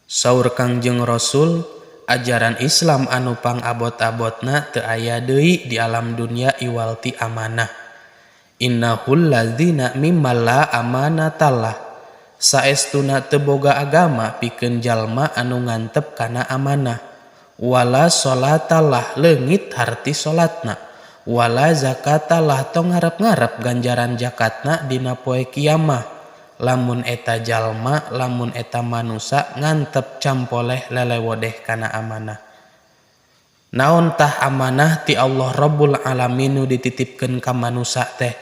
Saur Kangjeng Rasul, ajaran Islam anu pangabot-abotna teu aya deui di alam dunya iwal ti amanah. Innahul ladzina mimma la amanatalah. Saestuna teu boga agama pikeun jalma anu ngantep kana amanah. Wala salatalah leungit harti salatna. Wala zakatalah tong ngarep-ngarep ganjaran zakatna dina poe kiamah. Lamun eta jalma, lamun eta manusa ngantep campoleh lelewodeh kana amanah. Naon tah amanah ti Allah Rabbul Alamin nu dititipkeun ka manusa teh?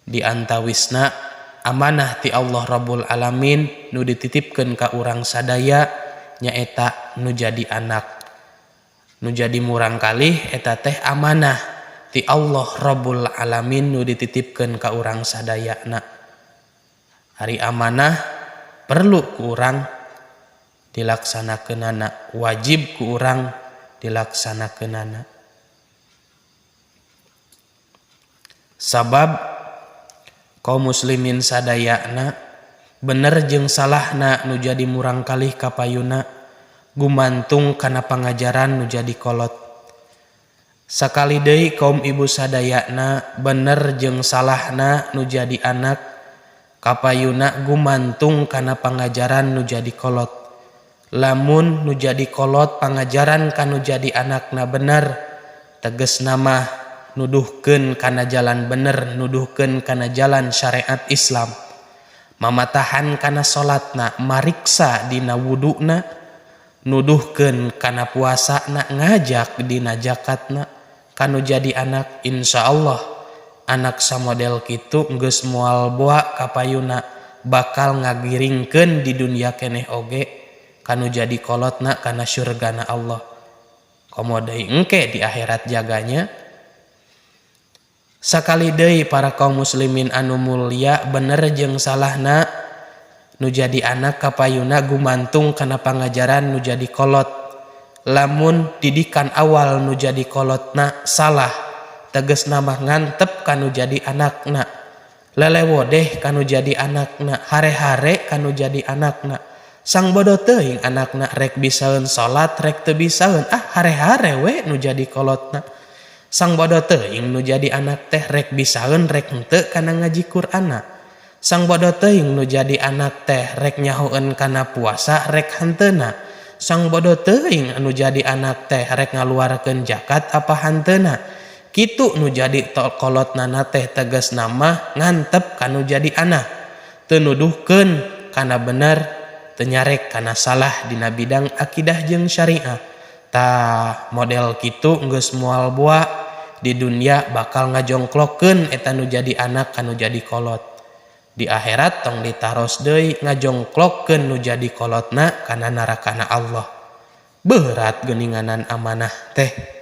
Di antawisna amanah ti Allah Rabbul Alamin nu dititipkeun ka urang sadaya nyaeta nu jadi anak. Nu jadi murangkalih eta teh amanah ti Allah Rabbul Alamin nu dititipkeun ka urang sadayana. Ari amanah perlu ku urang dilaksanakeunana, wajib ku urang dilaksanakeunana. Sabab kaum muslimin sadayana bener jeung salahna nu jadi murangkalih kapayuna gumantung kana pangajaran nu jadi kolot. Sakali deui kaum ibu sadayana bener jeung salahna nu jadi anak kapayuna gumantung kana pangajaran nu jadi kolot. Lamun nu jadi kolot pangajaran kanu jadi anakna bener, tegesna mah nuduhkeun kana jalan bener, nuduhkeun kana jalan syariat Islam. Mamatahan kana salatna, mariksa dina wuduna, nuduhkeun kana puasana, ngajak dina zakatna kanu jadi anak. Insyaallah anak samodel kitu geus moal boa kapayuna, bakal ngagiringkeun di dunia keneh oge kanu jadi kolotna kana syurgana Allah. Komo deui engke di akhirat jaganya. Sakali deui para kaum muslimin anu mulia, bener jeung salahna nu jadi anak kapayuna gumantung kana pangajaran nu jadi kolot. Lamun didikan awal nu jadi kolotna salah, tegesna mah ngantep kanu jadi anakna, lelewodeh kanu jadi anakna, hare-hare kanu jadi anakna. Sang bodoh teuing anakna rek bisaeun salat rek teu bisaeun, ah hare-hare we nu jadi kolotna. Sang bodoh teuing nu jadi anak teh rek bisaeun rek henteu kana ngaji Qur'anna. Sang bodoh teuing nu jadi anak teh rek nyahoeun kana puasa rek hanteuna. Sang bodoh teuing anu jadi anak teh rek ngaluarkeun zakat apa hanteuna. Kitu nu jadi kolotna teh tegasna mah ngantep kanu jadi anak, teu nuduhkeun kana bener, teu nyarek kana salah dina bidang akidah jeung syariah. Tah model kitu geus moal boa di dunia, bakal ngajongklokkeun eta nu jadi anak kanu jadi kolot. Di akhirat tong ditaros deui, ngajongklokkeun nu jadi kolotna kana narakana Allah. Berat geuninganan amanah teh.